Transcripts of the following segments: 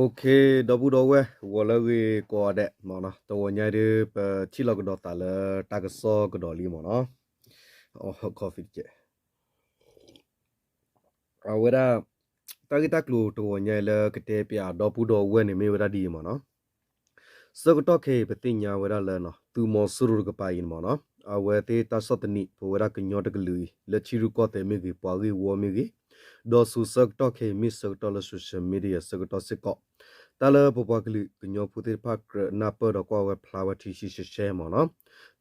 ဒီပုၢ်ဒီဝဲၢ် ဂီၤလၢအဂ့ၤကိးဂၤဒဲးမ့ၢ်နီၤ, တဂီၤညါဒုး ပထံၣ်လိာ်ကဒီးသးလၢတၢ်ကစီၣ်ကဒီးလံမ့ၢ်နီၤ, coffee တကဲး အဝဲဒၣ် တၢ်ဂ့ၢ်တၢ်ကျိၤတဂီၤညါအံၤလၢကတဲပၠးဒီပုၢ်ဒီဝဲၢ်န့ၣ် မ့ၢ်ဝဲဒၣ်ဒ်အံၤမ့ၢ်နီၤ. ဆၢကတီၢ်ခဲအံၤ ပသ့ၣ်ညါဝဲဒၣ်လၢ သုးမီၤစိရိၤတကပၤအံၤန့ၣ်မ့ၢ်နီၤ, အဝဲသ့ၣ်တၢ်ဆီၣ်သနံးပဝဲဒၣ်ကညီတကလုာ်အံၤ လၢထံရူၢ်ကီၢ်သဲးမ့ၢ်ဂ့ၤ ပှၤဂ့ၢ်ဝီမ့ၢ်ဂ့ၤ, ဒီးဆူဆၢကတီၢ်ခဲအံၤ မ့ၢ်ဆၢကတီၢ်လၢ social media ဆၢကတီၢ်စ့ၢ်ကီး တၢ်လၢပပှၤကလုာ်ကညီဖိသ့ၣ်တဖၣ်ကြၢးနၢ်ပၢၢ်ဒီးကွၢ်ဝဲဖျါဝဲထံဆှဲဆှဲမ့ၢ်နီၤ,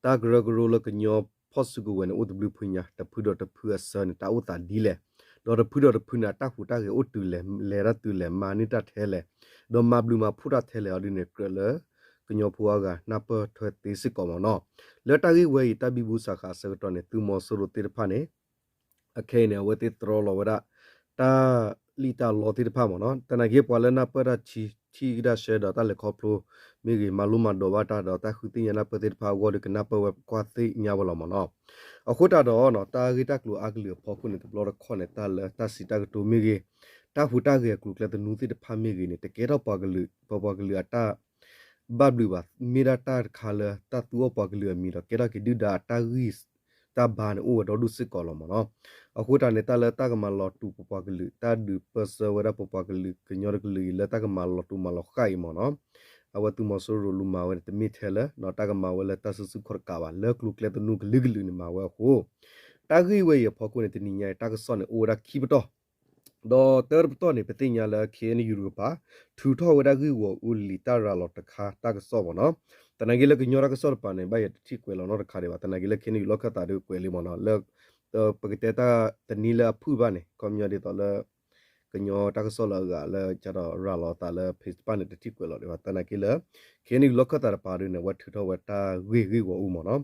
တၢ်ကရၢကရိလၢကညီဖီၣ်စုကဝဲၤန့ၣ် အိၣ်တဘျုးဖုညါ တဖုဒီးတဖုအဆၢန့ၣ် တၢ်အိၣ်သးဒ်လဲၣ်, ဒီးတဖုဒီးတဖုန့ၣ် အတၢ်ဟူးတၢ်ဂဲၤအိၣ်တုၤလဲၣ် လဲၤတၢ်တုၤလဲၣ် မၤန့ၢ်တၢ်ထဲလဲၣ်, ဒီးမၤဘျုးမၤဖှိၣ်တၢ်ထဲလဲၣ်အီၤဒ်န့ၣ် ကြၢးလၢ ကညီဖိအါဂၤနၢ်ပၢၢ်ထွဲသ့စ့ၢ်ကီးမ့ၢ်နီၤ. လၢတၢ်ဂ့ၢ်ဝဲအံၤ တၢ်ဘံဘူစးဃာ်အဆၢကတီၢ်န့ၣ် သုးမီၤစိရိၤသ့ၣ်တဖၣ်န့ၣ် အခဲအံၤန့ၣ် အဝဲသ့ၣ်တြီလီၤဝဲဒၣ် တၢ်လံၣ်တၢ်လီသ့ၣ်တဖၣ်မ့ၢ်နီၤ, သနာ်က့ပှၤလၢနၢ်ပၢၢ်တၢ်ထံကဒါရှဲဒီးတၢ်လဲၤခီဖျိမ့ၢ်ဂ့ၤ မၤလိမၤဒိးဘၣ်တၢ်ဒီးတၢ်ဃုသ့ၣ်ညါနၢ်ပၢၢ်သ့ၣ်တဖၣ်အဂီၢ်ဒီး ကနၢ်ပၢၢ်ဝဲကွၢ်သ့ၣ်ညါဝဲလီၤမ့ၢ်နီၤ. အဃိသတးဒီး တၢ်ဂ့ၢ်တၢ်ကျိၤအါကလုာ်အဖီခိၣ်န့ၣ် တဘျီတခီၣ်န့ၣ် တၢ်လၢတၢ်စံးတၢ်ကတိၤမ့ၢ်ဂ့ၤ, တၢ်ဟူးတၢ်ဂဲၤအကျိၤအကျဲသနူသ့ၣ်တဖၣ်မ့ၢ်ဂ့ၤန့ၣ် တကဲထီၣ်ပှၤကလုာ် ပပှၤကလုာ်အတၢ် ဘၣ်ဘျုးဘၣ်, မ့ၢ်ဒၣ်တၢ်တခါလၢတၢ်သူအီၣ်ပှၤကလုာ်အမံၤဒီး ကဲထီၣ်က့ၤဒုၣ်ဒါအတၢ်ဂံၢ်တၢ်ဘါန့ၣ် အိၣ်ဝဲဒီဒူၣ်စ့ၢ်ကီးလီၤမ့ၢ်နီၤ. အဃိသတးန့ၣ် တၢ်လၢတၢ်ကမၤလီၤတူာ်ပပှၤကလုာ် တၢ်ဒုးပၢဆှၢဝဲဒၣ်ပပှၤကလုာ်ကညီတကလုာ်အံၤ လၢတၢ်ကမၤလီၤတူာ်မၤလီၤဃာ်အံၤမ့ၢ်နီၤ, အဝဲသုးမီၤစိရိၤလူၤမၤဝဲန့ၣ် တမ့ၢ်ထဲလၢ တၢ်ကမၤဝဲလၢတၢ်စုဆူၣ်ခီၣ်တကးဘၣ် လၢကျိၤကျဲသနူကလုာ်ကလုာ်န့ၣ်မၤဝဲအဃိ တၢ်ဂ့ၢ်ဝဲအံၤအဖီခိၣ်န့ၣ် တနံၤညါအံၤ တၢ်ကစီၣ်န့ၣ် အိၣ်ဝဲဒၣ်ခံပတီၢ် ဒီးတၢတပတီၢ်န့ၣ် ပသ့ၣ်ညါလၢ KNU တကပၤ ထုးထီၣ်ဝဲဒၣ်ဂ့ၢ်ဂီၤအူလံာ်တၢ်ရၤလီၤတခါတၢ်ကစီၣ်မ့ၢ်နီၤ. သနာ်က့လၢကညီတၢ်ကစီၣ်တပၤန့ၣ် ဘၣ်ယတထံၣ်ကွဲးလီၤနီတခါဒံးဘၣ်. သနာ်က့လၢ KNU လီၢ်ခၢၣ်သးဒုးကွဲးလံမ့ၢ်နီၤ လၢ ပကတဲတၢ်တနံၤလၢအဖုၣ်ဘၣ်န့ၣ် ခီပညီဒ်သိးလၢ ကညီတၢ်ကစီၣ်လၢအဂၤလၢ ကၢ်ဒီးရၤလီၤသးလၢ page တဖၣ်န့ၣ် တထံၣ်ကွဲးလီၤဒံးဘၣ်. သနာ်က့လၢ KNU လီၢ်ခၢၣ်သးတပၤဒုးန့ၣ် အဝဲထုးထီၣ်ဝဲတၢ်ဂ့ၢ်ဂ့ၢ်ဂီၤအူမ့ၢ်နီၤ.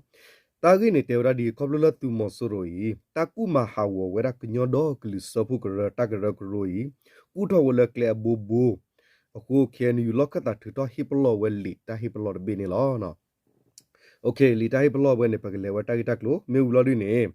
တၢ်ဂ့ၢ်န့ၣ်တဲဝဲဒၣ်ဒ်အံၤ ခီဖျိလၢသုးမီၤစိရိၤအံၤ တၢ်ကူၣ်မၤဟးဂီၤဝဲဒၣ်ကညီဒီကလုာ်စၢဖှိၣ်ကရၢ တၢ်ကရၢကရိအံၤ ကူၣ်ထီၣ်ဝဲလၢကျဲအဘိဘိ အဃိ KNU လီၢ်ခၢၣ်သးထုးထီၣ်ဟ့ၣ်ပလီၢ်ဝဲလံာ်တၢ်ဟ့ၣ်ပလီၢ်တဘ့ၣ်န့ၣ်လီၤ. လံာ်တၢ်ဟ့ၣ်ပလီၢ်ဝဲန့ၣ် ပကလဲၤဝဲတၢ်ဂ့ၢ်တၢ်ကျိၤ မ့ၢ်ဝံၤလီၤဒုးန့ၣ်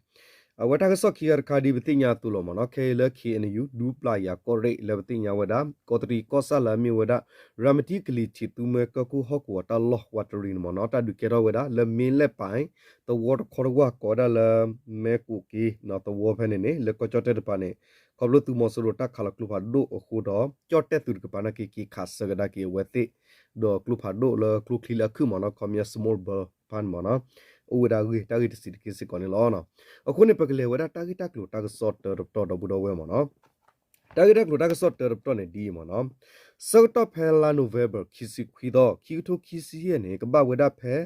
အဝဲတၢ်ကစီၣ်ခံဂၤတခါဒ်ပသ့ၣ်ညါအသိးလီၤမ့ၢ်နီၤ. ခဲအံၤလၢ KNU ဒူပျၢ်ယၤကီၢ်ရ့ၣ်လၢပသ့ၣ်ညါဝဲဒၣ် ကီးတရံးကီၢ်ဆၣ်လၢအမ့ၢ်ဝဲဒၣ် ရၤမတံကလံၤထံးသူမွဲကီၢ်ခိၣ်ဟီၣ်ကဝီၤတၢ်လီၢ်ဝးတရံးန့ၣ်မ့ၢ်နီၤ တၢ်ဒုးကဲထီၣ်ဝဲဒၣ်လၢမ့လၢၢ်ပၢၢ် သဝီတခီတဝၢ်ကိးဝဲဒၣ်လၢ မဲကိးက့ၤသဝီဖဲန့ၣ်န့ၣ် လၢကီၢ်ကၠီၣ်တဲၣ်တပၤန့ၣ် ခီဖျိသုးမီၤစိရိၤတၢ်ခးလီၤကျိဖးဒိၣ်အဃိဒီး ကၠီၣ်တဲၣ်သုးတကပၤနာ်က့က့ၤခးဆၢကဒါက့ၤအဝဲသ့ၣ် ဒီးကျိဖးဒိၣ်လၢကျိချံလၢအခုၣ်မ့ၢ်နီၤ ခီပညီ small bomb ဖဲန့ၣ်မ့ၢ်နီၤ အိၣ်ဝဲဒၣ်အဂ့ၢ် တၢ်ဂ့ၢ်တဆံးတက့ၢ်စ့ၢ်ကီးန့ၣ်လီၤ. အဃိန့ၣ် ပကလဲၤဝဲဒၣ်တၢ်ဂ့ၢ်တၢ်ကျိၤတၢ်ကစီၣ်တၢတပတီၢ်ဒီပုၢ်ဒီဝဲၢ်မ့ၢ်နီၤ. တၢ်ဂ့ၢ်တၢ်ကျိၤတၢ်ကစီၣ်တၢတပတီၢ်န့ၣ်ဒ်အံၤမ့ၢ်နီၤ. ဆၢကတီၢ်ဖဲလါ November ခံဆံခွံသီ ခံကထိခံဆံယဲၢ်န့ၣ် ကဘၣ်ဝဲဒၣ်ဖဲ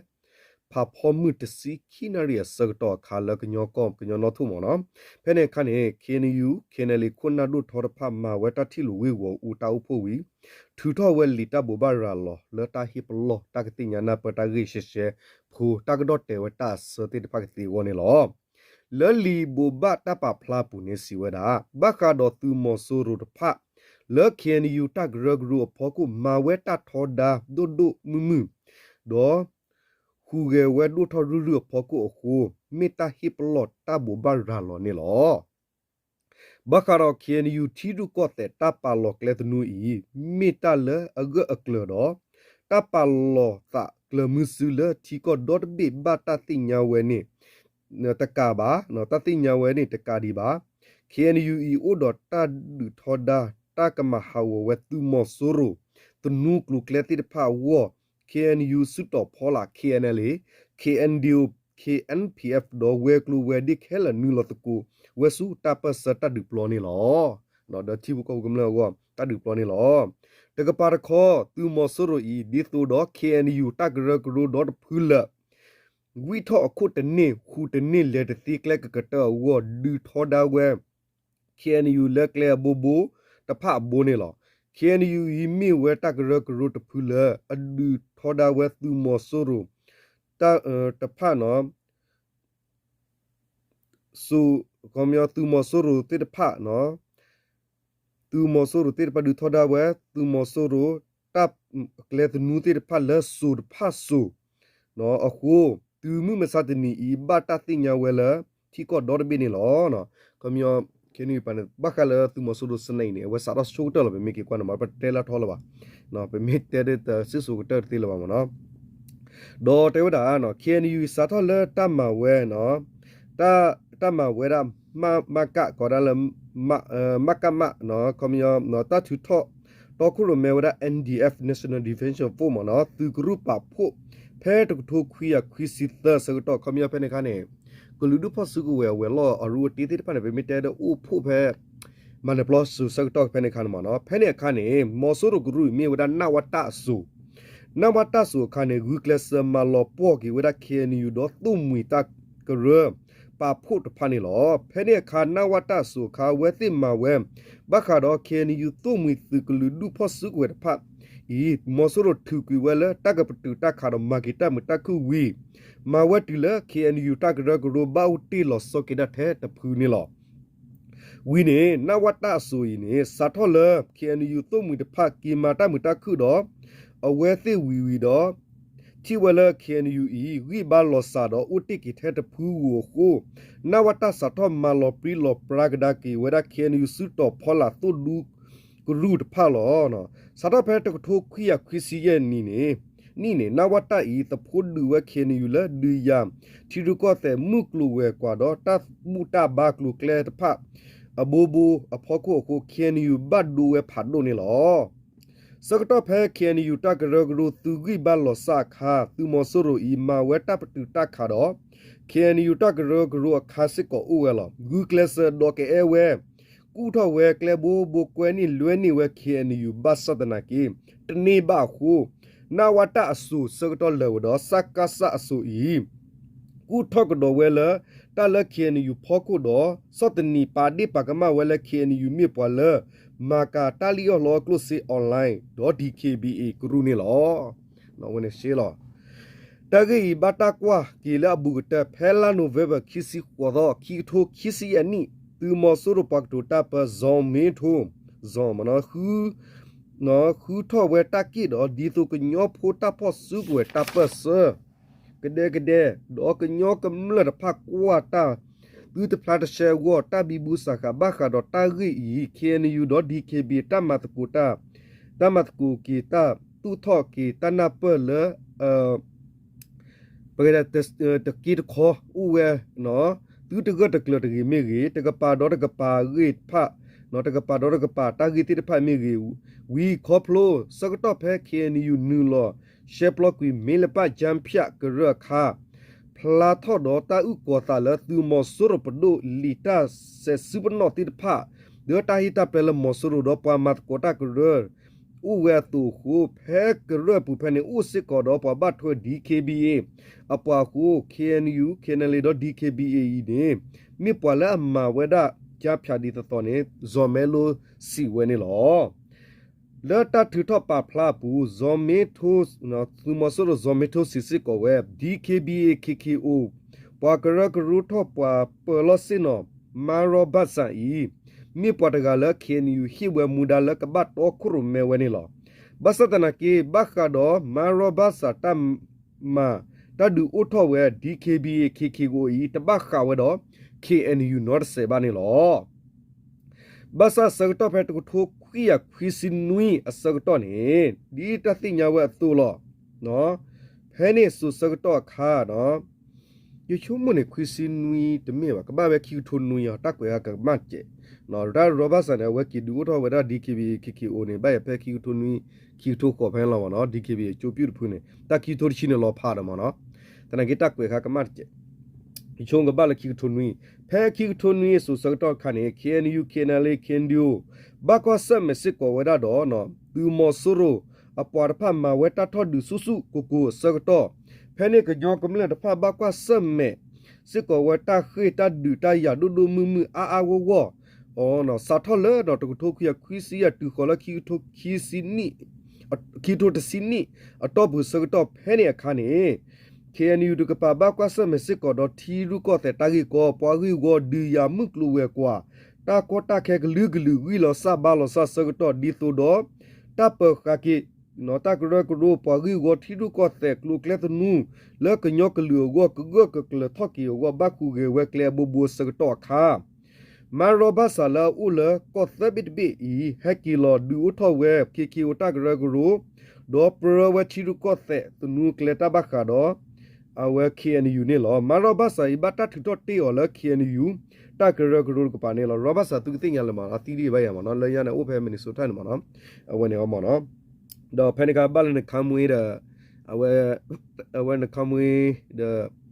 ဖးဖီမုၢ်တဆံခံနၣ်ရံၣ်အဆၢကတီၢ်အခါလၢကညီကီၢ်ကညီနီၢ်ထိၣ်မ့ၢ်နီၤ. ဖဲန့ၣ်အခါန့ၣ် KNU KNLA ခိၣ်နၢ်ဒိၣ်ထီတဖၣ်မၤဝဲတၢ်ထံၣ်လိာ်ဂ့ၢ်ဂီၤအူတၢ်အိၣ်ဖှိၣ်ဝံၤ ထုးထီၣ်ဝဲလံာ်တၢ်ဘိးဘၣ်ရၤလီၤလၢတၢ်ဟ့ၣ်ပလီၢ် တၢ်ကသ့ၣ်ညါနၢ်ပၢၢ်တၢ်ဂ့ၢ်ရှဲရှဲဖိ တၢ်ကဒီၣ်တဲာ်ဝဲတၢ်အဆၢသ့ၣ်တဖၣ်ကသ့အဂီၢ်န့ၣ်လီၤ. လၢလံာ်ဘိးဘၣ်တၢ်ပာ်ဖျါအပူၤန့ၣ်စံးဝဲဒၣ် ဘၣ်ဃးဒီးသုးမီၤစိရိၤတဖၣ် လၢ KNU တၢ်ကရၢကရိအဖီခိၣ် မၤဝဲတၢ်ထီဒါဒိၣ်ဒိၣ်မုၢ်မုၢ် ဒီး ဟူးဂဲၤဝဲဒိၣ်ထီၣ်ရုၢ်ရုၢ်အဖီခိၣ်အဃိ မ့ၢ်တၢ်ဟ့ၣ်ပလီၢ်တၢ်ဘိးဘၣ်ရၤလီၤန့ၣ်လီၤ. ဘၣ်ဃးဒီး KNU ထံရူၢ်ကီၢ်သဲးတၢ်ပာ်လီၤကျဲသနူအံၤ မ့ၢ်တၢ်လၢအဂၢၢ်အကျၢၤဒီး တၢ်ပာ်လီၤသးကျၢၤမုဆူလၢထံကီၢ်ဒီတဘ့ၣ်ဘၣ်တၢ်သ့ၣ်ညါဝဲန့ၣ် တကးဘၣ်, တၢ်သ့ၣ်ညါဝဲန့ၣ်တကးဒံးဘၣ်. KNU အံၤအိၣ်ဒီးတၢ်ဒုးထီဒါ တၢ်ကမၤဟးဂီၤဝဲသုးမီၤစိရိၤ သနူကျိၤကျဲသ့ၣ်တဖၣ်အဂီၢ် KNU စုတီၤဖီလာ် KNLA, KNDO, KNPF ဒီးဝဲၤကျိၤဝဲၤဒ့ခဲလၢာ်နုာ်လီၤသကိးဝဲဆူတၢ်ပၢၢ်ဆၢတၢ်ဒုးပျီန့ၣ်လီၤ. ဒီးထံဖိကီၢ်ဖိကမျၢၢ်အဂီၢ် တၢ်ဒုးပျီန့ၣ်လီၤ. တကပၤတခီ သုးမီၤစိရိၤအံၤ ဒ်သိးဒီး KNU တၢ်ကရၢကရိဒီတဖုလၢာ် ဝံၣ်ထီၣ်အခိၣ်တန့ၢ် ဃူတန့ၢ်လဲၤတသ့ကျဲကကတၢၢ်အဂီၢ် ဒုးထီဒါဝဲ KNU လၢကျဲအဘိဘိတဖၣ်အဘိန့ၣ်လီၤ. KNU အံၤမ့ၢ်ဝဲတၢ်ကရၢကရိတဖုလၢ အဒုးထီဒါဝဲသုးမီၤစိရိၤ တၢ် တဖၣ်နီၤ သုးမီၤစိရိၤသ့ၣ်တဖၣ် သုးမီၤစိရိၤသ့ၣ်တဖၣ်ဒုးထီဒါဝဲ သုးမီၤစိရိၤ တၢ်ကျဲသနူသ့ၣ်တဖၣ်လၢစိၤတဖၣ်စိၤ အဃိ တုၤမုၢ်မဆါတနံၤအံၤ ဘၣ်တၢ်သ့ၣ်ညါဝဲလၢ ထံကီၢ်ဒီတဘ့ၣ်န့ၣ်လီၤ. ခီပညီ KNU ပာ်န့ၣ် ဘၣ်ဃးလၢသုးမီၤစိရိၤစနံၤအံၤန့ၣ် အဝဲစးထီၣ်ဆိကတၢၢ်လီၤ ပမ့ၢ်က့ၤကွၢ်န့ၣ် မ့ၢ်ပတဲလၢထီလၢၤဘၣ်. ပမ့ၢ်တဲဒ်တစံၣ်စိၤကတၢၢ်တသ့လၢၤဘၣ်မ့ၢ်နီၤ. ဒီးတဲဝဲဒၣ် KNU စးထီၣ်လၢတၢ်မၤဝဲ တၢ်မၤဝဲဒၣ် မက ကိးဒၣ်လၢ မကမ ခီပညီ တၢ်ထုးထီၣ်တီခိၣ်ရိၣ်မဲဝဲဒၣ် NDF National Defense Force မ့ၢ်နီၤ သုးကရူၢ်ပာ်ဖှိၣ် ဖဲတကထိခွံကယၤခွံဆံသၢဆၢကတီၢ် ခီပညီဖဲန့ၣ်အခါန့ၣ် ကလုာ်ဒူၣ်ဖီၣ်စုကဝဲၤအဝဲၤလီၢ်အရူအတ့သ့ၣ်တဖၣ်န့ၣ် ပမ့ၢ်တဲဒီးအိၣ်ဖှိၣ်ဖဲ မၤနၢၤပျီစိၤဆၢကတီၢ်ဖဲန့ၣ်အခါန့ၣ်မ့ၢ်နီၤ ဖဲန့ၣ်အခါန့ၣ် မီၤစိရိၤကရူၢ်အံၤမ့ၢ်ဝဲဒၣ် နဝတ အစိၤ နဝတ စိၤအခါန့ၣ် ဂုာ်ကျဲးစၢးမၤလီၤပှီၢ်က့ၤဝဲဒၣ် KNU ဒီးသိၣ်မှံၤတၢ်ကရၢ ပာ်ဖှိၣ်တဖၣ်န့ၣ်လီၤ. ဖဲန့ၣ်အခါ နဝတ စိၤအခါ အဝဲသ့ၣ်မၤဝဲ ဘၣ်ဃးဒီး KNU သိၣ်မှံၤသုးကလုာ်ဒူၣ်ဖီၣ်စုကဝဲၤတဖၣ်အံၤ မီၤစိရိၤထုးကွံာ်ဝဲလၢတၢ်ကပတုာ်တၢ်ခးဒီးမၤက့ၤတၢ်မုာ်တၢ်ခုၣ်ဝံၤ မၤဝဲတုၤလၢ KNU တၢ်ကရၢကရိဘၣ်အိၣ်တ့ၢ်လီၤဆီက့ၤဒၣ်ထဲတဖုန့ၣ်လီၤ. ဝံၤန့ၣ် နဝတ အစိၤအံၤန့ၣ် စးထီၣ်လၢ KNU သိၣ်မှံၤတဖၣ်က့ၤမၤတၢ်မုာ်တၢ်ခုၣ်ဒီး အဝဲသ့ၣ်ဝံၤဝံၤဒီး ထံၣ်ဝဲလၢ KNU အံၤ ဂံၢ်ဘါလီၤစၢ်ဒီးအိၣ်တ့ၢ်က့ၤထဲတဖုဧိၤအဃိ နဝတစးထီၣ်မၤလီၤပြံလီၤပြါကဒါက့ၤဝဲဒၣ် KNU စုတီၤဖီလာ်သိၣ်ဒူကရူၢ်တဖၣ်လီၤ. စးထီၣ်ဖဲတကထိခွံကယၤခွံဆံယဲၢ်နံၣ်န့ၣ် နံၣ်န့ၣ် နဝတအံၤ သဖှိဒုးဝဲ KNU လၢဒုးယၤ ထံရူၢ်ကီၢ်သဲးမုၢ်ကျိၤဝဲၤကွာ်ဒီးတၢ်ဘူၣ်တၢ်ဘါကျိၤကျဲတဖၣ် အဘိဘိအဖီခိၣ်အဃိ KNU ဘၣ်ဒိဝဲဖးဒိၣ်န့ၣ်လီၤ. ဆၢကတီၢ်ဖဲ KNU တၢ်ကရၢကရိသုးဂံၢ်ဘါလီၤစၢ်အခါ သုးမီၤစိရိၤအံၤ မၤဝဲတၢ်ပတုာ်တၢ်ခးဒီး KNU တၢ်ကရၢကရိအခါစ့ၢ်ကီးအိၣ်ဝဲလီၤ. ဂုာ်ကျဲးစၢးဒိးကအဲၣ်ဝဲ ကူၣ်ထီၣ်ဝဲကျဲဘိဘိကွဲန့ၢ်လွဲန့ၢ်ဝဲ KNU ဘၣ်ဆၣ်သနာ်က့ တန့ၢ်ဘၣ်အဃိ နဝတအစိၤဆၢကတီၢ်လၢာ်ဝဲဒီး စကစအစိၤအံၤ ကူၣ်ထီၣ်ကဒီးဝဲလၢ တၢ်လၢ KNU ဖီခိၣ်ဒီး ဆီၣ်သနံးပာ်ဒ့ၣ်ပာ်ကမၣ်ဝဲလၢ KNU မ့ၢ်ပှၤလၢ မၤကၤတၢ်လံၣ်အီၣ်လီအီၣ်ကျိၣ်စ့ online ဒီး DKBA ကရူၢ်န့ၣ်လီၤ. ဝဲန့ၣ်ရှဲလီၤ. တၢ်ဂ့ၢ်အံၤဘၣ်တၢ်ကွၢ်က့ၤလၢအဘူးကတၢၢ် ဖဲလါနိၣ်ဝ့ဘၢၣ်ခံဆံဃိးသီ ခံကထိခံဆံယဲၢ်နံၣ် သုးမီၤစိရိၤပှၤကတိၤတၢ်ပၢ ဇီၤမ့ထိ ဇီၤမ့ ဃုထီၣ်ဝဲတၢ်က့ၣ်ဒီး ဒ်သိးကညီဖိတၢ်ဖီၣ်စုကဝဲၤတၢ်ပၢၢ်ဆၢ ကဒဲကဒဲ ဒီးကညီကမျၢၢ်တဖၣ်ကွၢ်တၢ် သုတဖျါတဆှဲအဂီၢ် တၢ်ဘံဘူစးဃာ်ဘၣ်ဃးဒီးတၢ်ဂ့ၢ်အံၤ KNU ဒီး DKBA တၢ်မၤသကိးတၢ် တၢ်မၤသကိးက့ၤတၢ်သူၣ်ထီၣ်က့ၤတၢ်နၢ်ပၢၢ်လၢ ပကတဲ တက့တခီအိၣ်ဝဲ သုတဂၢၢ်တကျၢၤတဂ့ၤမ့ၢ်ဂ့ၤ, တကပၤဒီးတကပၤအဂ့ၢ်တဖၣ်, တကပၤဒီးတကပၤတၢ်ဂ့ၢ်သ့ၣ်တဖၣ်မ့ၢ်ဂ့ၤ, ဝံၤခီဖျိ ဆၢကတီၢ်ဖဲ KNU နုာ်လီၤ ရှဲပျီကွံာ် မ့ၢ်လပၣ်ကၠၢဖၠးကရၢအခါ ဖျါထီၣ်ဒီးတၢ်အုၣ်ကီၤသးလၢသုးမီၤစိရိၤပဒိၣ်လံာ်တၢ်စဲးစုပနီၣ်သ့ၣ်တဖၣ် လၢတၢ်ဟ့ၣ်တၢ်ပျဲလၢမီၤစိရိၤဒီးပှၤမၤသကိးတၢ်ကရၢ အိၣ်ဝဲအသိးအဃိ ဖဲကရၢပူၤဖဲန့ၣ် အိၣ်စ့ၢ်ကီးဒီးပှၤဘၣ်ထွဲ DKBA အပှၤအဃိ KNU, KNLA ဒီး DKBA အံၤန့ၣ် မ့ၢ်ပှၤလၢအမၤဝဲဒၣ် ကၠၢဖၠး ဒ်သိးသိးန့ၣ် ဇီၤမဲလိစံးဝဲန့ၣ်လီၤ. လၢတၢ်ထုးထီၣ်ပာ်ဖျါအပူၤ သုးမီၤစိရိၤ ဇီၤမ့ထိစံးစ့ၢ်ကီးဝဲ DKBA KKO ပှၤကရၢကရိထီၣ်ပှၤပၢၤလီၢ်ဆ့ၣ်နီၤ မါရီဘၣ်စၣ်အံၤ မ့ၢ်ပှၤတဂၤလၢ KNU ဟ့ၣ်ဝဲမူဒါလၢကဘၣ်တီခိၣ်ရိၣ်မဲဝဲန့ၣ်လီၤ. ဘၣ်ဆၣ်သနာ်က့ ဘၣ်ဃးဒီးမါရီဘၣ်စၣ်တၢ်မၤတၢ်ဒုးအိၣ်ထီၣ်ဝဲ DKBA KKO အံၤ တဘၣ်ဃးဝဲဒီး KNU နီတစဲးဘၣ်န့ၣ်လီၤ. ဘၣ်ဆၣ်ဆၢကတီၢ်ဖဲတကထိခွံကယၤခွံဆံနွံအဆၢကတီၢ်န့ၣ် ဒ်တၢ်သ့ၣ်ညါဝဲအသိးလီၤ. ဖဲန့ၣ်စိၤဆၢကတီၢ်အခါ ယဆိကမိၣ်န့ၣ် ခွံဆံနွံတမ့ၢ်ဘၣ်, ကဘၣ်ဝဲခံကထိနွံအီၤ တၢ်ကွဲးဃာ်ကမၣ်တစဲး, တၢ်ရီဘၣ်စၣ်န့ၣ် အဝဲက့ၤဒုးအိၣ်ထီၣ်ဝဲဒၣ် DKBA KKO န့ၣ် ဘၣ်ယၤဖဲခံကထိနွံ ခံကထိဃိးဖဲန့ၣ်လီၤမ့ၢ်နီၤ, DKBA ကၠိပၠူၣ်တဖုန့ၣ် တၢ်ခံကထိတဆံန့ၣ်လီၤဖးဒီးမ့ၢ်နီၤ, သနာ်က့တၢ်ကွဲးဃာ်ကမၣ်တစဲး ယဆိကမိၣ်ကဘၣ်လၢခံကထိနွံ, ဖဲခံကထိနွံအစိၤဆၢကတီၢ်အခါန့ၣ် KNU KNLA KNDO ဘၣ်ကွၢ်ဆၢၣ်မဲာ်စ့ၢ်ကီးဝဲဒၣ်ဒီး သုးမီၤစိရိၤ အပှၤတဖၣ်မၤဝဲတၢ်ထီၣ်ဒုးဆူၣ်ဆူၣ်ကိၤကိၤအဆၢကတီၢ်, ဖဲန့ၣ်ကညီကမျၢၢ်တဖၣ်ဘၣ်ကွၢ်ဆၢၣ်မဲာ်စ့ၢ်ကီးဝဲတၢ်ဃ့ၢ်တၢ်ဒုးတၢ်ယၤဒိၣ်ဒိၣ်မုၢ်မုၢ်အါအါဂီၢ်ဂီၢ် စးထီၣ်လၢတကထိခွံကယၤခွံဆံယဲၢ်တုၤဃီၤလၢခံကထိခံဆံနံၣ်, ခံကထိတဆံနံၣ် အတီၢ်ပူၤဆၢကတီၢ်ဖဲန့ၣ်အခါန့ၣ် KNU တကပၤဘၣ်ကွၢ်ဆၢၣ်မဲာ်စ့ၢ်ကီးဒီးထံရူၢ်ကီၢ်သဲးတၢ်ဂ့ၢ်ကီ, ပှၤဂ့ၢ်ဝီဒုးယၤမုၢ်ကျိၤဝဲၤကွာ်, တၢ်ကီတၢ်ခဲကလုာ်ကလုာ်ဂံၢ်လီၤစၢ်ဘါလီၤစၢ်ဆၢကတီၢ် ဒ်သိးဒီး တၢ်ပၢၤဃာ်က့ၤ တၢ်ကရၢကရိ ပှၤဂ့ၢ်ဝီထံရူၢ်ကီၢ်သဲးကျိၤကျဲသနူ လၢကညီကလုာ်အဂီၢ် ကဂၢၢ်ကကျၢၤထီၣ်က့ၤအဂီၢ် ဘၣ်ဃုာ်ဂဲၤဝဲကျဲအဘိဘိဆၢကတီၢ်အခါ မၤရီဘၣ်ဆၣ်လၢအအိၣ်လၢကီၢ်သၢဘ့ၣ်တဘ့ၣ်အံၤ ဟဲက့ၤလီၤဒုးအိၣ်ထီၣ်ဝဲ ခ့ခ့အိတၢ်ကရၢကရိ ဒီးပြၢဝဲထံရူၢ်ကီၢ်သဲးသနူကျဲတၢ်ဘၣ်ဃးဒီး အဝဲ ခ့ၣ်အဲၣ်ယူၣ် န့ၣ်လီၤ. မၤရီဘၣ်ဆၣ်အံၤ ဘၣ်တၢ်ထုးထီၣ်တ့ၢ်အီၤလၢ ခ့ၣ်အဲၣ်ယူၣ် တၢ်ကရၢကရိတကပၤန့ၣ်လီၤ. ရီဘၣ်ဆၣ် သုကသ့ၣ်ညါလၢၤမး အသံဒံးဘၣ်ယၤမးနီၤ လၢညါန့ၣ်အိၣ်ဖဲ Minnesota န့ၣ်မးနီၤ အဝဲန့ၣ်အမးနီၤ ဒီးဖဲန့ၣ်အခါဘၣ်လၢနခါမှ့ဒီး အဝဲ အဝဲနခါမှ့ဒီး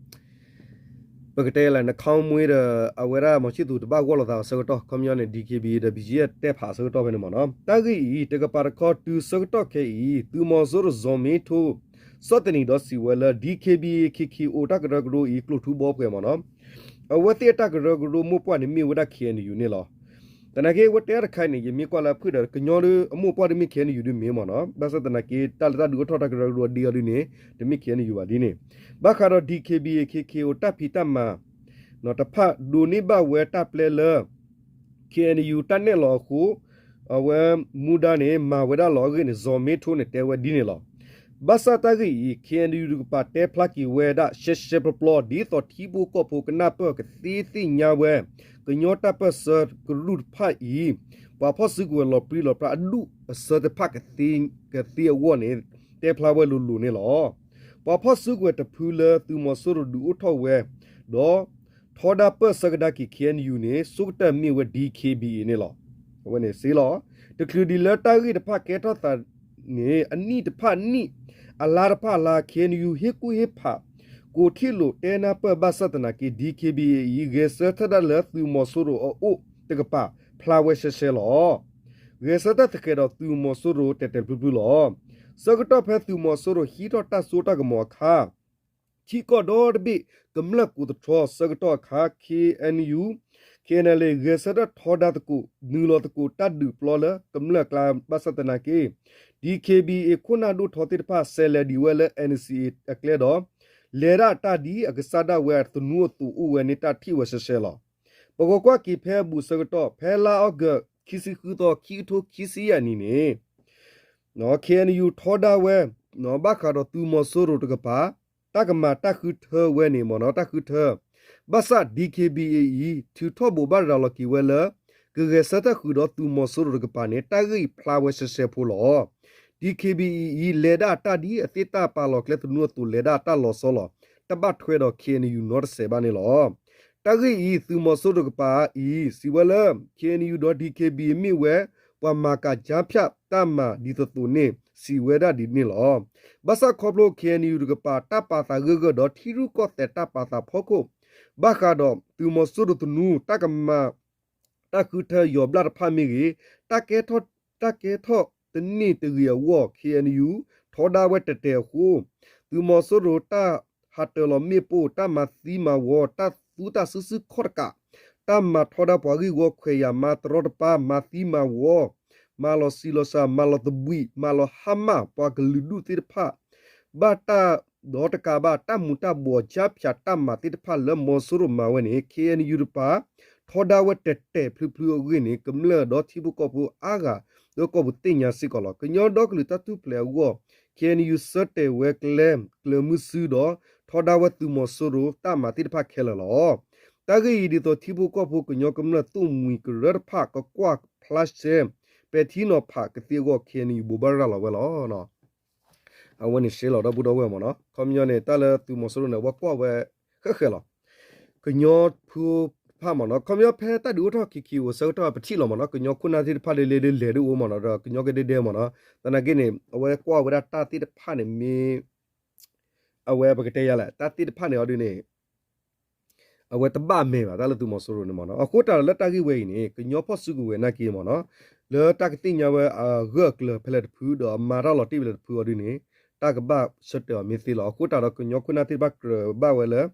ပကတဲလၢနခါမှ့ဒီး အဝဲဒၣ် မောင်ချစ်သူ တဘၣ်ဂီၢ်လိာ်သးအဆၢကတီၢ် ခီပညီန့ၣ် DKBA ဒီး BGF တဲဖးအဆၢကတီၢ်ဖဲန့ၣ်မးနီၤ တၢ်ဂ့ၢ်အံၤ တကပၤတခီတုၤဆၢကတီၢ်ခဲအံၤ သုးမီၤစိရိၤ ဇော်မင်းထွန်း ဆီၣ်သနံးဒီးစံးဝဲလၢ DKBA KKO တၢ်ကရၢကရိအံၤ ကျိၣ်ထူဘီဖှဲးမးနီၤ အဝဲသ့ၣ်အတၢ်ကရၢကရိမိၢ်ပှၢ်န့ၣ်မ့ၢ်ဝဲဒၣ် ခ့ၣ်အဲၣ်ယူၣ် န့ၣ်လီၤ. သနာ်က့ အဝဲတဲတခါန့ၣ် ယမ့ၢ်ကွၢ်လၢအဖုၣ်ဒီး ကညီဒ်အမိၢ်ပှၢ်ဒ်မ့ၢ် ခ့ၣ်အဲၣ်ယူၣ် ဒ်မ့ၢ်မးနီၤ ဘၣ်ဆၣ်သနာ်က့ တၢ်လၢတၢ်ဒုးအိၣ်ထီၣ်တၢ်ကရၢကရိဒ်အီၤဒ်န့ၣ် တမ့ၢ် ခ့ၣ်အဲၣ်ယူၣ် ဘၣ်ဒ်န့ၣ် ဘၣ်ဃးဒီး DKBA KKO တၢ်ဖံးတၢ်မၤ တဖၣ်ဒိးန့ၢ်ဘၣ်ဝဲတၢ်ပျဲလၢ ခ့ၣ်အဲၣ်ယူၣ် တၢ်နဲၣ်လီၤအဃိ အဝဲမူဒါန့ၣ် မၤဝဲဒၣ်လီၤအဂ့ၢ်န့ၣ် ဇော်မင်းထွန်း န့ၣ် တဲဝဲဒ်န့ၣ်လီၤ. ဘၣ်ဆၣ်တၢ်ဂ့ၢ်အံၤ ခ့ၣ်အဲၣ်ယူၣ် တကပၤတဲဖျါက့ၤဝဲဒၣ် ရှဲရှဲပျီပျီ ဒ်သိးထံဖိကီၢ်ဖိကနၢ်ပၢၢ်ကသ့သ့ၣ်ညါဝဲ ကညီတၢ်ပၢၢ်ဆၢကရူၢ်တဖၣ်အံၤ ပှၤဖီၣ်စုကဝဲၤလီၤပြံလီၤပြါအဒူၣ်အဆၢတဖၣ်ကသ့အဂီၢ်န့ၣ် တဲဖျါဝဲလိၤလိၤန့ၣ်လီၤ. ပှၤဖီၣ်စုကဝဲၤတဖုလၢသုးမီၤစိရိၤဒုးအိၣ်ထီၣ်ဝဲ ဒီး ထီဒါပၢၢ်ဆၢကဒါက့ၤ ခ့ၣ်အဲၣ်ယူၣ် န့ၣ် ဆိကတၢၢ်မ့ၢ်ဝဲ DKBA န့ၣ်လီၤ. အဝဲန့ၣ်စ့လီၤ. တချုးဒံးလၢတၢ်ဂ့ၢ်တဖၣ်ကဲထီၣ်သးန့ၣ် အနံၣ်တဖၣ်နံၣ် အလါတဖၣ်အလါ ခ့ၣ်အဲၣ်ယူၣ် ဟ့ၣ်ကူၣ်ဟ့ၣ်ဖး ကိးထံၣ်လိာ်တဲနၢ်ပၢၢ်ဘၣ်ဆၣ်သနာ်က့ DKBA အံၤ ဂဲၤဆၢထၢၣ်ဒၣ်လၢသုးမီၤစိရိၤအအိၣ်တကပၤ ဖျါဝဲရှဲရှဲလီၤ. ဂဲၤဆၢထၢၣ်သဃဲးဒီးသုးမီၤစိရိၤတဲာ်တဲာ်ဖျုးဖျုးလီၤ. ဆၢကတီၢ်ဖဲသုးမီၤစိရိၤဟံးထီၣ်တၢ်စိတၢ်ကမီၤအခါ ထံကီၢ်ဒီတဘ့ၣ် ကမျၢၢ်ကိးသတြီဆၢကတီၢ်အခါ ခ့ၣ်အဲၣ်ယူၣ် ခ့ၣ်အဲၣ်ယူၣ် ဂဲၤဆၢထၢၣ်ထီဒါသကိး နုာ်လီၤသကိးတၢ်ဒုးပျီလၢကမျၢၢ်အကျါဘၣ်ဆၣ်သနာ်က့ DKBA ခိၣ်နၢ်ဒိၣ်ထီသ့ၣ်တဖၣ် ဆဲးလဲၤဒံးဝဲလၢ NCA အကျဲဒီး လဲၤဒၣ်တၢ်ဒ်အကစၢ်ဒၣ်ဝဲသနူအသိးအိၣ်ဝဲန့ၣ် တၢ်ထံၣ်ဝဲရှဲရှဲလီၤ. ပကကွၢ်က့ၤဖဲအဘူးဆၢကတီၢ် ဖဲလါအီကူး ခံဆံဃုသီ ခံကထိခံဆံယဲၢ်နံၣ်န့ၣ် ခ့ၣ်အဲၣ်ယူၣ် ထီဒါဝဲ ဘၣ်ဃးဒီးသုးမီၤစိရိၤတကပၤ တၢ်ကမၤတၢ်ဃုထၢဝဲန့ၣ်မ့ၢ်နီၤ တၢ်ဃုထၢ ဘၣ်ဆၣ် DKBA အံၤ ထုးထီၣ်ဘိးဘၣ်ရၤလီၤက့ၤဝဲလၢ ကဂဲၤဆၢထၢၣ်ဃုာ်ဒီးသုးမီၤစိရိၤတကပၤန့ၣ် တၢ်ဂ့ၢ်အံၤဖျါဝဲရှဲရှဲဖိလီၤ. DKBA အံၤ လဲၤဒၣ်အတၢ်ဒ်အသ့ၣ်တၢ်ပာ်လီၤကျဲသနူအသိးလဲၤဒၣ်အတၢ်လီၤဆီလီၤ. တဘၣ်ထွဲဒီး ခ့ၣ်အဲၣ်ယူၣ် နီတစဲးဘၣ်န့ၣ်လီၤ. တၢ်ဂ့ၢ်အံၤ သုးမီၤစိရိၤတကပၤအံၤ စံးဝဲလၢ ခ့ၣ်အဲၣ်ယူၣ် ဒီး DKBA မ့ၢ်ဝဲ ပှၤမၤကၤကြားဖြတ်တၢ်မၤဒ်သိးသိးန့ၣ် စံးဝဲဒၣ်ဒ်န့ၣ်လီၤ. ဘၣ်ဆၣ်ခီဖျိ ခ့ၣ်အဲၣ်ယူၣ် တကပၤ တၢ်ပာ်သးဂၢၢ်ဂၢၢ်ဒီးထံရူၢ်ကီၢ်သဲးတၢ်ပာ်သးဖီခိၣ် ဘၣ်ဃးဒီးသုးမီၤစိရိၤသနူ တၢ်ကမၤ တၢ်ဃုထၢယီၤဘျၣ်တဖၣ်မ့ၢ်ဂ့ၤ, တၢ်ကဲထီၣ် တၢ်ကဲထီၣ်တန့ၢ်တဂ့ၤအဂီၢ် ခ့ၣ်အဲၣ်ယူၣ် ထီဒါဝဲတဲာ်တဲာ်အဃိ သုးမီၤစိရိၤတၢ်ဟးတၢၤလီၤမ့ၣ်ပိၢ် တၢ်မၤသံမၤဝီ တၢ်သူတၢ်စုဆူၣ်ခီၣ်တကး တၢ်မၤထီဒါပှၤဂံၢ်ဂီၢ်ခွဲးယာ် မၤတရီတပါ မၤသံမၤဝီ မၤလီၤဆံးလီၤစှၤ မၤလီၤသဘှံး မၤလီၤဟါမၢ် ပှၤကလုာ်ဒူၣ်သ့ၣ်တဖၣ် ဘၣ်တၢ်ဒီးတကးဘၣ် တၢ်မူၤတၢ်ဘှီး ကြားဖြတ် တၢ်မၤသ့ၣ်တဖၣ်လၢမီၤစိရိၤမၤဝဲန့ၣ် ခ့ၣ်အဲၣ်ယူၣ် တကပၤ ထီဒါဝဲတဲာ်တဲာ်ဖျုးဖျုးအဂ့ၢ်န့ၣ် ကမျၢၢ်ဒီးထံဖိကီၢ်ဖိအါဂၤ လၢကီၢ်ပူၤသ့ၣ်ညါစ့ၢ်ကီးလီၤ. ကညီဒီကလုာ်တၢ်ထူၣ်ဖျဲးအဂီၢ် ခ့ၣ်အဲၣ်ယူၣ် ဆၢတဲာ်ဝဲကျဲ ကျၢၤမုဆူဒီး ထီဒါဝဲသုးမီၤစိရိၤတၢ်မၤသ့ၣ်တဖၣ်ခဲလၢာ်လီၤ. တၢ်ဂ့ၢ်အံၤဒ်သိးထံဖိကီၢ်ဖိကညီကမျၢၢ်သိၣ်မှံၤကရၢတဖၣ် ကကွၢ်ဖျါရှဲ ပဲာ်ထံနီၤဖးကသ့အဂီၢ် ခ့ၣ်အဲၣ်ယူၣ် ဘိးဘၣ်ရၤလီၤဝဲလီၤ. အဝဲန့ၣ်ရှဲလီၤဒီပုၢ်ဒီဝဲၢ်မ့ၢ်နီၤ, ခီပညီန့ၣ် တၢ်လၢသုးမီၤစိရိၤန့ၣ် အဝဲကွၢ်ဝဲ ဃဲးဃဲးလီၤ. ကညီဖိတဖၣ်မ့ၢ်နီၤ, ခီပညီဖဲတၢ်ဒုးအိၣ်ထီၣ် ခ့ၣ်ခ့ၣ်အိ ဆၢကတီၢ်ပထံၣ်လီၤမ့ၢ်နီၤ, ကညီခိၣ်နၢ်သ့ၣ်တဖၣ်လၢလဲၤဒ်လဲၤဒ်အိၣ်မ့ၢ်နီၤ, ဒီးကညီကဒဲဒဲမ့ၢ်နီၤ, သနာ်က့န့ၣ် အဝဲကွၢ်ဝဲဒၣ်တၢ်သ့ၣ်တဖၣ်န့ၣ်မ့ၢ် အဝဲပကတဲယၤလဲၣ် တၢ်သ့ၣ်တဖၣ်န့ၣ်အီၤဒ်န့ၣ် အဝဲတဘၣ်မဲာ်ဘၣ် တၢ်လၢသုးမီၤစိရိၤန့ၣ်မ့ၢ်နီၤ. အဃိတၢ်ဒီးလၢတၢ်ဂ့ၢ်ဝဲအံၤန့ၣ် ကညီဖီၣ်စုကဝဲၤနာ်က့မ့ၢ်နီၤ, လၢတၢ်ကသ့ၣ်ညါဝဲအဂၢၢ်အကျၢၤဖဲလဲၣ်တဖု ဒီးအမၤတၢ်လီၤတံၢ်ဖဲလဲၣ်တဖုအီၤဒ်န့ၣ် တၢ်ကဘၣ်ဆၢတဲာ်အီၤမ့ၢ်သ့လီၤ. အဃိတၢ်ဒီးကညီခိၣ်နၢ်သ့ၣ်တဖၣ်ကြၢးဘၣ်ဝဲလၢ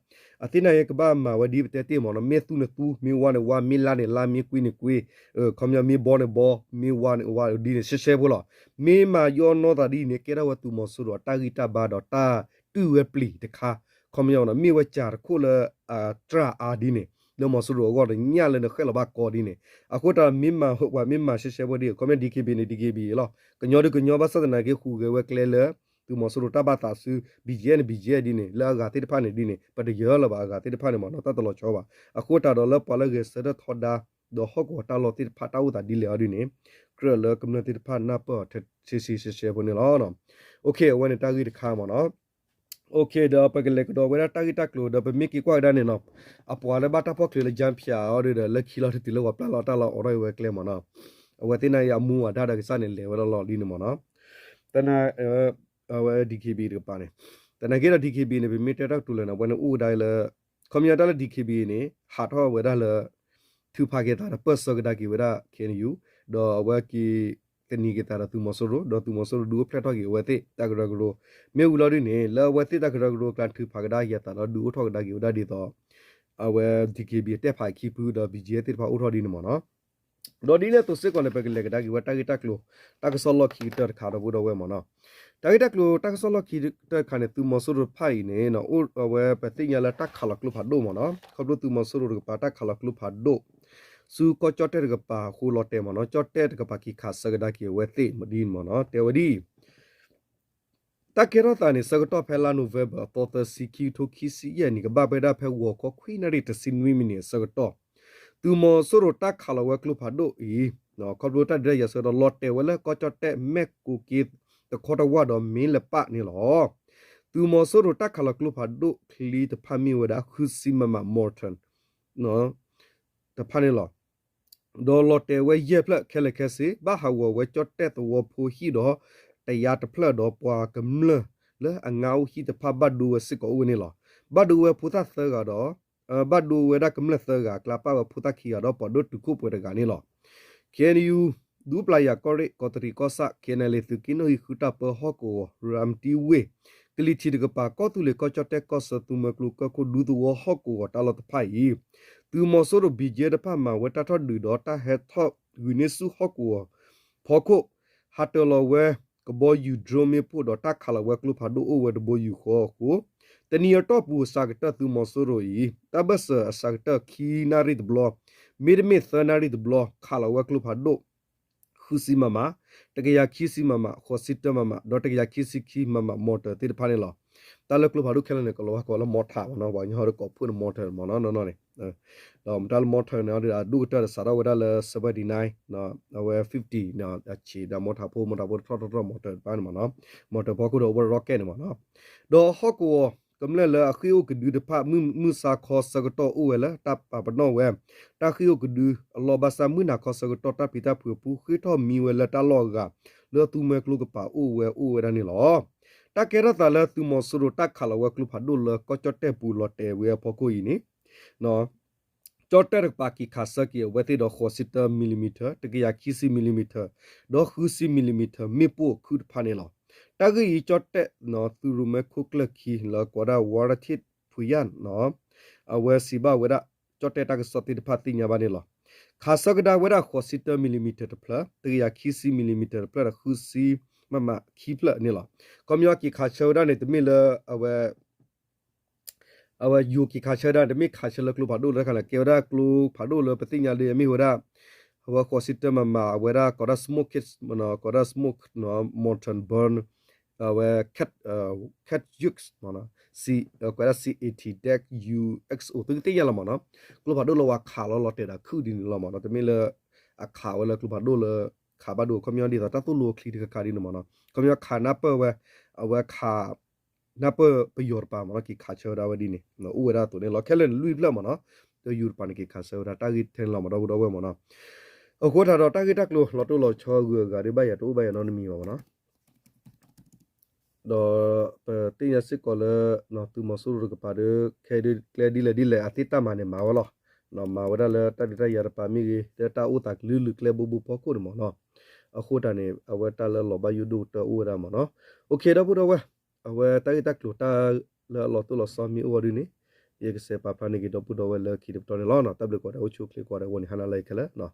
အသ့ၣ်ညါအံၤကဘၣ်မၤဝဲဒ်ပတဲတ့ၢ်မ့ၢ်နီၤ, မ့ၢ်သူၣ်န့ၣ်သူၣ်, မ့ၢ်ဝါန့ၣ်ဝါ, မ့ၢ်လါန့ၣ်လါ, မ့ၢ်ကွ့န့ၣ်ကွ့, ခီပညီမ့ၢ်ဘီန့ၣ်ဘီ, မ့ၢ်ဝါန့ၣ်ဝါ ဒ်န့ၣ်ရှဲရှဲဖိလီၤ. မ့ၢ်မၤယီၢ်နီၢ်သးဒ်အံၤန့ၣ် ကဲထီၣ်ဝဲသုးမီၤစိရိၤအတၢ်ဂံၢ်တၢ်ဘါဒီးတၢ်တူၢ်ဝဲပျံၤတခါ ခီပညီမ့ၢ်ဝဲစၢ်တခိၣ်လၢ အတြၢ်အါဒ်န့ၣ် လၢမီၤစိရိၤအဂီၢ်ဒီးညၣ်လၢနဃဲၣ်လီၤဘၣ်ကီဒ်န့ၣ်. အဃိတၢ်မ့ၢ်မၤပှၤမ့ၢ်မၤရှဲရှဲဖိဒ် ခီပညီ DKBA န့ၣ် DKBA လီၤ. ကညီဒုကညီဘၣ်ဆၣ်သနာ်က့ ဟူးဂဲၤဝဲကျဲလၢ သုးမီၤစိရိၤတၢ်ဘၣ်သးစု BGF န့ၣ် BGF ဒ်န့ၣ် လၢအဂၤသ့ၣ်တဖၣ်န့ၣ်ဒ်န့ၣ် ပတယၢလၢၤဘၣ်အဂၤသ့ၣ်တဖၣ်န့ၣ်မ့ၢ်နီၤ တၢ်တလီၤဆီဘၣ်. အဃိတၢ်ဒီးလၢပှၤလၢဂဲၤဆၢထၢၣ်ထီဒါ ဒီးဟီၣ်ကဝီၤတၢ်လီၢ်သ့ၣ်တဖၣ်တၢ်အိၣ်သးဒ်လဲၣ်အီၤဒ်န့ၣ် ကြၢးလၢကမျၢၢ်သ့ၣ်တဖၣ်နၢ်ပၢၢ်အီၤဆ့ဆ့ဆဲဆဲဖိန့ၣ်လီၤ. အဝဲန့ၣ်တၢ်ဂ့ၢ်တခါမ့ၢ်နီၤ. ဒီးပကလဲၤကဒီးဝဲဒၣ်တၢ်ဂ့ၢ်တၢ်ကျိၤ ဒီးပမ့ၢ်က့ၤကွၢ်ကဒါန့ၣ်နီၤ, အပှၤလၢဘၣ်တၢ်ဖီၣ်ချၢလၢ ကၠါဖၠး အီၤဒီး လၢခံလီၤတတုၤလၢပှၤပျၢ်လီၤတၢ်လီၤအိးထီၣ်အံၤဝဲကျဲမ့ၢ်နီၤ, အဝဲသ့ၣ်န့ၣ်အံၤအမူအဒါဒီးကစၢ်န့ၣ် လဲၤဝဲလီၤလီၤဒ်န့ၣ်မ့ၢ်နီၤ. တနာ် အဝဲ DKB တကပၤန့ၣ်, တနာ်က့ဒီး DKB န့ၣ် ပမ့ၢ်တဲတၢ်ကတိၤလဲၣ်န့ၣ် အဝဲန့ၣ်အိၣ်ဝဲဒၣ်လၢ ခီပညီတၢ်လၢ DKB န့ၣ် ဟးထီၣ်ဝဲဒၣ်လၢ ထုးဖးက့ၤသးဒီးပၢၢ်ဆၢကဒါက့ၤဝဲဒၣ် KNU, ဒီးအဝဲက့ၤသန့ၤက့ၤသးဒီးသုးမီၤစိရိၤ, ဒီးသုးမီၤစိရိၤဒုးအိၣ်ဖျဲၣ်ထီၣ်က့ၤအဝဲသ့ၣ်တၢ်ကရၢကရိ, မ့ၢ်ဝံၤလီၤဒ်န့ၣ် လၢအဝဲသ့ၣ်တၢ်ကရၢကရိအကျါထုးဖးကဒါက့ၤအသးဒီးဒုးအိၣ်ထီၣ်ကဒါက့ၤဝဲဒၣ်ဒ်သိး အဝဲ DKB အတဲဖးခံဖုဒီး BGF သ့ၣ်တဖၣ်အိၣ်ထီၣ်ဒ်န့ၣ်မ့ၢ်နီၤ. ဒီးဒ်န့ၣ်အသိးစ့ၢ်ကီးန့ၣ် ပကလဲၤကဒါက့ၤဝဲတၢ်ဂ့ၢ်တၢ်ကျိၤ တၢ်ကစီၣ်လီၢ်ခံကတၢၢ်တခါဒီပုၢ်ဒီဝဲၢ်မ့ၢ်နီၤ. တၢ်ဂ့ၢ်တၢ်ကျိၤတၢ်ကစီၣ်လီၢ်ခံကတၢၢ်တခါန့ၣ် သုးမီၤစိရိၤတဖၣ်အံၤန့ၣ် အိၣ်ဝဲပသ့ၣ်ညါလၢတၢ်ခးလီၤကျိဖးဒိၣ်မ့ၢ်နီၤ, ခီဖျိသုးမီၤစိရိၤတကပၤတၢ်ခးလီၤကျိဖးဒိၣ် ဆူကီၢ်ကၠီၣ်တဲၣ်တကပၤအဃိလီၤတဲာ်မ့ၢ်နီၤ, ကၠီၣ်တဲၣ်တကပၤက့ၤခးဆၢကဒါက့ၤအဝဲသ့ၣ်ဒ်န့ၣ်မ့ၢ်နီၤ, တဲဝဲဒ်အံၤ တၢ်ကဲထီၣ်သးန့ၣ် ဆၢကတီၢ်ဖဲလါနိၣ်ဝ့ဘၢၣ် အသီသၢဆံ ခံကထိခံဆံယဲၢ်နံၣ် ကဘၣ်ပဝဲဒၣ်ဖဲဂီၤခီခွံနၣ်ရံၣ်တဆံနွံမံးနံးအဆၢကတီၢ်, သုးမီၤစိရိၤတၢ်ခးလီၤဝဲကျိဖးဒိၣ်အံၤ ခီဖျိတၢ်ဒုးတၢ်ယၤဆၢကတီၢ် လီၤတဲာ်ဝဲလၢကီၢ်ကၠီၣ်တဲၣ်မဲၢ်ကိးက့တခီတဝၢ်ဒီးမ့ၢ်လၢပၣ်န့ၣ်လီၤ. သုးမီၤစိရိၤတၢ်ခးလီၤကျိဖးဒိၣ်ချံတဖၣ်မ့ၢ်ဝဲဒၣ်ဃုဆံ မမ mortar တဖၣ်န့ၣ်လီၤ. ဒီးလီၤတဲာ်ဝဲယဲၢ်ဖျၢၣ်ခဲလၢာ်ခဲဆ့ ဘၣ်ဟးဂီၤဝဲကၠီၣ်တဲၣ်သဝီဖိဟံၣ်ဒီး တယါတဖျၢၣ်ဒီးပှၤကမျၢၢ်လၢအငါအိၣ်ဟံၣ်တဖၣ် ဘၣ်ဒိဝဲစ့ၢ်ကီးအိၣ်ဝဲန့ၣ်လီၤ. ဘၣ်ဒိဝဲဖိသၣ်သၢဂၤဒီး ဘၣ်ဒိဝဲဒၣ်ကမျၢၢ်သၢဂၤအကျါ ပၣ်ဝဲဖိသၣ်ခံဂၤဒီးပှၤဒိၣ်တုာ်ခိၣ်ပှဲၤတဂၤန့ၣ်လီၤ. ခ့ၣ်အဲၣ်ယူၣ် ဒူပျၤယၤကီၢ်ရ့ၣ် ကီးတရံးကီၢ်ဆၣ် ခ့ၣ်အဲၣ်ယူၣ် သုးက့နီၣ်ဂံၢ်ဃုတၢ်ပၢဟီၣ်ကဝီၤ ရၤမတံဝ့ၢ် ကလံၤထံးတကပၤ ကီၢ်သူလ့ၤကီၢ်ကၠီၣ်တဲၣ်ကီၢ်ဆၢ သုးမုၢ်ကျိၤကၢၢ်ခိၣ်ဒူသဝီဟီၣ်ကဝီၤတၢ်လီၢ်တဖၣ်အံၤ သုးမီၤစိရိၤ ဘံၣ်ကၠ့ တဖၣ်မၤဝဲတၢ်ထီၣ်ဒုးဒီးတၢ်ဟဲထီၣ်ဂုာ်န့ၢ်ဆူၣ်ဟီၣ်ကဝီၤဖီခိၣ် ဟးတၢၤလီၤဝဲကဘီယူၤ drone မ့ၣ်ပိၢ်ဒီးတၢ်ခးလီၤဝဲကျိဖးဒိၣ်အိၣ်ဝဲတဘိယူၤဃီအဃိ တနံၤအတီၢ်ပူၤအစှၤကတၢၢ်သုးမီၤစိရိၤအံၤ တၢ်ဘၢၣ်စၢၤအစှၤကတၢၢ်ခံနၣ်ရံၣ်တဘျီ မ့တမ့ၢ်သၢနၣ်ရံၣ်တဘျီ ခးလီၤဝဲကျိဖးဒိၣ် ဃုဆံ မမ တကယၤခံဆံ မမ ဃိးဆံတၢ မမ ဒီးတကယၤခံဆံခံ မမ mortar သ့ၣ်တဖၣ်န့ၣ်လီၤ. တၢ်လၢကျိဖးဒိၣ်ခဲလၢာ်န့ၣ် ကိးလီၤဝဲကိးလၢ mortar မ့ၢ်နီၤ, ပှၤကညီဟီဒီးကိးဖုၣ်န့ၣ် mortar မ့ၢ်နီၤ နီၢ်နီၢ်န့ၣ် ဒီးတၢ်လၢ mortar န့ၣ် အဒိၣ်ကတၢၢ်ဒီးစးထီၣ်ဝဲဒၣ်လၢ seventy nine အဝဲ fifty အဆံးဒီး mortar ဖိ mortar ဖိတထီၣ်ထီၣ်ထီၣ် mortar တဖၣ်န့ၣ်မ့ၢ်နီၤ, mortar ဖိခိၣ်ဒီးအိၣ်ဝဲ rocket န့ၣ်မ့ၢ်နီၤ, ဒီးဟီၣ်ကဝီၤကမျၢၢ်လၢအဃ့ၢ်အိၣ်ကဒုတဖၣ် မုၢ်မုၢ်ဆါခီဆၢကတီၢ်အိၣ်ဝဲလၢတၢ်ပာ်ပနီၣ်ဝဲ တၢ်ဃ့ၢ်အိၣ်ကဒုအလီၢ်ဘၣ်ဆၣ် မုၢ်နၤခီဆၢကတီၢ်တၢ်ပျံၤတၢ်ဖုးအပူၤ ဃ့ၢ်ထီၣ်မံဝဲလၢတၢ်လီၢ်အဂၤ လၢသူမှဲကျိကပၤအိၣ်ဝဲအိၣ်ဝဲဒၣ်န့ၣ်လီၤ. တၢ်ကဲထီၣ်သးလၢသုးမီၤစိရိၤတၢ်ခးလီၤဝဲကျိဖးဒိၣ်လၢကီၢ်ကၠီၣ်တဲၣ်ပူၤလီၤတဲာ်ဝဲအဖီခိၣ်အံၤန့ၣ် ကၠီၣ်တဲၣ်တကပၤက့ၤခးဆၢက့ၤအဝဲသ့ၣ်ဒီး ဃိးဆံတၢ millimeter တကယၤခံဆံ millimeter ဒီးဃုဆံ millimeter မ့ၣ်ပိၢ်အခုတဖၣ်န့ၣ်လီၤ. တၢ်ဂ့ၢ်အံၤ ကၠီၣ်တဲၣ်သုးရိၣ်မဲခိၣ်ကျၢၢ်ခံလၢကိးဝဲဒၣ် ဝါရထ့ၣ်ဖူယၣ် အဝဲစံးဘၣ်ဝဲဒၣ် ကၠီၣ်တဲၣ်တၢ်ကစီၣ်သ့ၣ်တဖၣ်သ့ၣ်ညါဘၣ်န့ၣ်လီၤ. ခးဆၢကဒါဝဲဒၣ် ဃိးဆံတၢ millimeter တဖျၢၣ်, တကယၤခံဆံ millimeter တဖျၢၣ်ဒီးဃုဆံ မမ ခံဖျၢၣ်န့ၣ်လီၤ. ခီပညီက့ၤခးဆၢဝဲဒၣ်န့ၣ် တမ့ၢ်လၢ အဝဲ အဝဲယိၤက့ၤခးဆၢဒၣ် တမ့ၢ်ခးဆၢလၢကျိဖးဒိၣ်လၢတခါန့ၣ် ကဲဝဲဒၣ်ကျိဖးဒိၣ်လၢပသ့ၣ်ညါဒီး မ့ၢ်ဝဲဒၣ် အဝဲဃိးဆံတၢ မမ အဝဲဒၣ်ကိးဒၣ် smoke kits မ့ၢ်နီၤ, ကိးဒၣ် smoke mortar burn အဝဲ cat cat use မ့ၢ်နီၤ, ကိးဒၣ် C eighty deck U X O သုကသ့ၣ်ညါလီၤမ့ၢ်နီၤ, ကျိဖးဒိၣ်လၢဝဲခးလီၤလီၤတဲာ်ဒီးခုၣ်ဒ်န့ၣ်လီၤမ့ၢ်နီၤ, တမ့ၢ်လၢ အခးဝဲလၢကျိဖးဒိၣ်လၢ ခးဘၣ်ဒိ ခီပညီဒ်သိးတၢ်သိၣ်လိအချံတခါခါဒ်န့ၣ်မ့ၢ်နီၤ, ခီပညီခးနၢ်ပၢၢ်ဝဲ အဝဲခး နၢ်ပၢၢ်ပယီၤတပၤမ့ၢ်နီၤ က့ၤခးဆၢဝဲဒၣ်ဝဲဒ်န့ၣ် အိၣ်ဝဲဒၣ်အသိးန့ၣ်လီၤ. ခဲလၢာ်န့ၣ်လွံၢ်ဖျၢၣ်မ့ၢ်နီၤ, ဒီးယိၤတပၤန့ၣ်က့ၤခးဆၢဝဲဒၣ် တၢ်ဂ့ၢ်ထဲန့ၣ်လီၤမ့ၢ် ဒီပုၢ်ဒီဝဲၢ်မ့ၢ်နီၤ, အဃိသတးဒီးတၢ်ဂ့ၢ်တၢ်ကျိၤလီၤတိၢ်လီၤဆီဂုၤအဂၤဒ်ဘၣ်ယၤတအိၣ်ဘၣ်ယၤနီတမံၤဘၣ်မ့ၢ်နီၤ, ဒီးပသ့ၣ်ညါစ့ၢ်ကီးလၢ သုးမီၤစိရိၤတကပၤဒီး ခဲအံၤဒ်ကျဲဒ်လဲၣ်ဒ်လဲၣ် အသ့ၣ်တၢ်မၤန့ၣ်မၤဝဲလီၤ, မၤဝဲဒၣ်လၢတၢ်ဒုးတၢ်ယၤတပၤမ့ၢ်ဂ့ၤ လၢတၢ်အိၣ်သးကလုာ်လုာ်ကျဲဘိဘိဖီခိၣ်န့ၣ်မ့ၢ်နီၤ, အဃိသတးန့ၣ် အဝဲတၢ်လၢလီၤဘၣ်ယိၣ်ဒိၣ်ကတၢၢ်အိၣ်ဝဲဒၣ်မ့ၢ်နီၤ, အိၣ်ခ့ ဒီပုၢ်ဒီဝဲၢ်, အဝဲတၢ်ဂ့ၢ်တၢ်ကျိၤတၢ်လၢအလီၤတိၢ်လီၤဆီမ့ၢ်အိၣ်ဝဲဒ်န့ၣ်, ယကစဲးပာ်ဖျါန့ၢ်က့ၤဒီပုၢ်ဒီဝဲၢ်လၢခံတပတီၢ်န့ၣ်လီၤ. တၢ်ဘျုးကိးဂၤဒဲး အိၣ်ဆူၣ်အိၣ်ချ့ကိးဂၤဒဲးအဂီၢ်န့ၣ်ဟါနၤလၢခဲလၢာ်